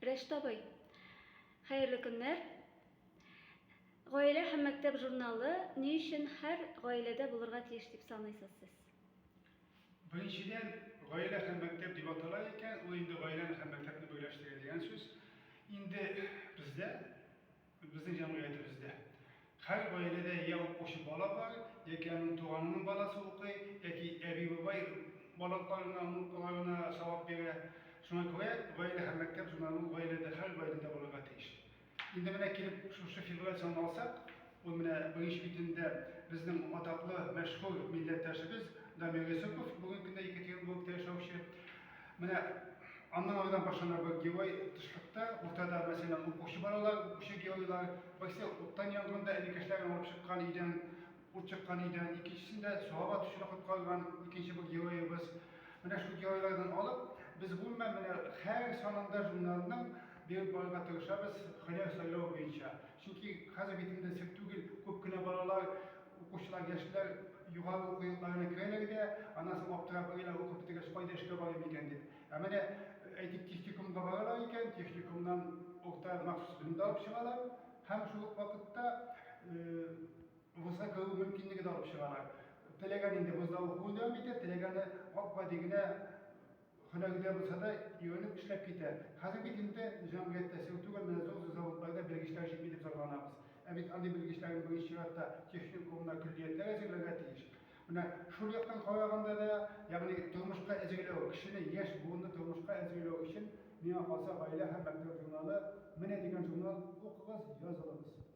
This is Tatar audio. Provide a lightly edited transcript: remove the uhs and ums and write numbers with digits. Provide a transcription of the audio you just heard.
Рәшит абый, хәерле көннәр! Гаилә һәм мәктәп журналы ни өчен һәр гаиләдә булырга тиеш дип саныйсыз сез? Беренчедән, гаилә һәм мәктәп дип атала икән, ул инде гаиләне һәм мәктәпне берләштерә дигән сүз. Инде бездә, безнең җәмгыятебездә һәр гаиләдә я укучы бала бар, яки аның туганының баласы укый, яки әби-бабай балаларына, оныкларына сабак бирә. Шуңа күрә гаилә һәм мәктәп журналы ул гаиләдә, һәр гаиләдә булырга тиеш. Инде менә килеп шушы февраль санын алсак, ул менә беренче битендә безнең атаклы, мәшһүр милләттәшебез Дамир Йосыпов, бүгенге көндә Екатеринбургта яшәүче. Менә аннан арыдан башлана бер герой тышлыкта, уртада, мәсәлән, укучы балалар, укучы геройлар, берсе уттан янгында энекәшләрен алып чыккан өйдән, ут чыккан өйдән, икенчесендә суга батучыны коткарган икенче бер героебыз. Менә шул геройлардан алып, без гомумән менә һәр санында журналның биреп барырга тырышабыз һөнәр сайлау буенча. Чөнки хәзер бит инде сер түгел, күп кенә балалар, укучылар, яшьләр югары уку йортларына керәләр дә, аннан соң аптырап йөриләр, укып бетергәч кайда эшкә барыйм икән дип. Ә менә, әйтик, техникумга баралар икән, техникумнан урта махсус белем дә алып чыгалар һәм шул ук вакытта вузга керү мөмкинлеге дә алып чыгалар. Теләгән инде вузда укуын дәвам итә, теләгәне гап-гади генә Һөнәрдә булса да, өйрәнеп эшләп китә. Хәзер бит инде җәмгыятьтә сер түгел, менә зур-зур заводларда белгечләр җитми дип зарланабыз. Ә бит андый белгечләрне беренче чиратта техникумнар, көллиятләр әзерләргә тиеш. Менә шул яктан караганда да, ягъни тормышка әзерләү, кешене, яшь буынны тормышка әзерләү өчен, миңа калса, Гаилә һәм мәктәп журналы, менә дигән журнал, укыгыз, язылыгыз.